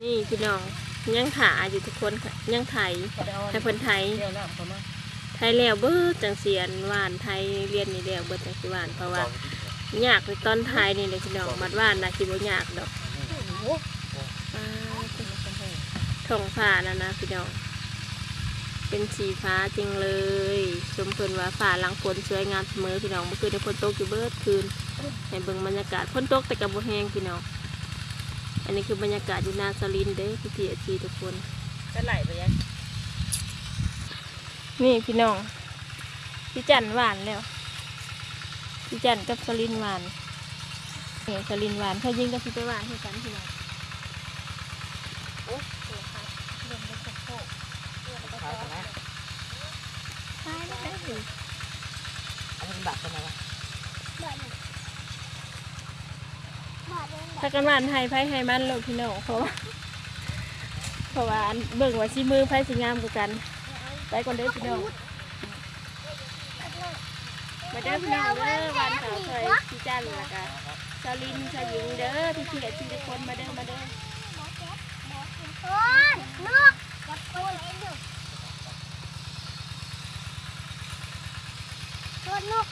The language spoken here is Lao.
ນີ້ພີ່ນ້ອງ ຍັງຖ້າຢູ່ທຸກຄົນ ຍັງໄຖ ໃຫ້ເພິ່ນໄຖ ໄຖແລ້ວເບິດຈັ່ງຊິອັນຫວ່ານ ໄຖລຽນນີ້ແລ້ວເບິດຈັ່ງຊິຫວ່ານ ເພາະວ່າຍາກແຕ່ຕອນໄຖນີ້ແຫຼະພີ່ນ້ອງ ບັດຫວ່ານນະຊິບໍ່ຍາກດອກ. ອາ ທ້ອງຟ້ານັ້ນນະພີ່ນ້ອງ ເປັນສີຟ້າຈິງເລີຍ ສົມເພິ່ນວ່າຟ້າຫຼັງຝົນສວຍງາມສະເໝີພີ່ນ້ອງ. ເມື່ອຄືນນີ້ຝົນຕົກຢູ່ເບິດຄືນ ໃຫ້ເບິ່ງບັນຍາກາດ ຝົນຕົກແຕ່ກໍບໍ່ແຮງພີ່ນ້ອງ. ອັນນີ້ຄືບັນຍາກາດຢູ່ນາສາລິນເດີ ພີ່ໆ ເອັຟຊີ ທຸກຄົນ ຈະໄຫຼໄປຍັງ. ນີ້ພີ່ນ້ອງ ພີ່ຈັນຫວ່ານແລ້ວ ພີ່ຈັນກັບສາລິນຫວ່ານ ນີ້ສາລິນຫວ່ານ ເຂົາຍິງກໍຊິໄປຫວ່ານຄືກັນພີ່ນ້ອງ. ໂອ້ຍ ເບິ່ງໄດ້ຄົບໂພດ ຕາຍແລ້ວເດ້ ອັນນີ້ບັກກັນນະວະ ພາກັນຫວ່ານໄຮ່ໃຜໄຮ່ມັນໂລດພີ່ນ້ອງ ເພາະວ່າ ເພາະວ່າອັນເບິ່ງວ່າສີມືໃຜຊິງາມກວ່າກັນ. ໄປກ່ອນເດີພີ່ນ້ອງ ມາເດີພີ່ນ້ອງເດີ ຫວ່ານເຂົ້າຊ່ອຍພີ່ຈັນ ແລ້ວກະສາວລິນ ສາວຍິງເດີ ພີ່ໆ ເອັຟຊີ ທຸກຄົນ ມາເດີ ມາເດີ. ໂອ້ຍ ນົກ ໂດນນົກ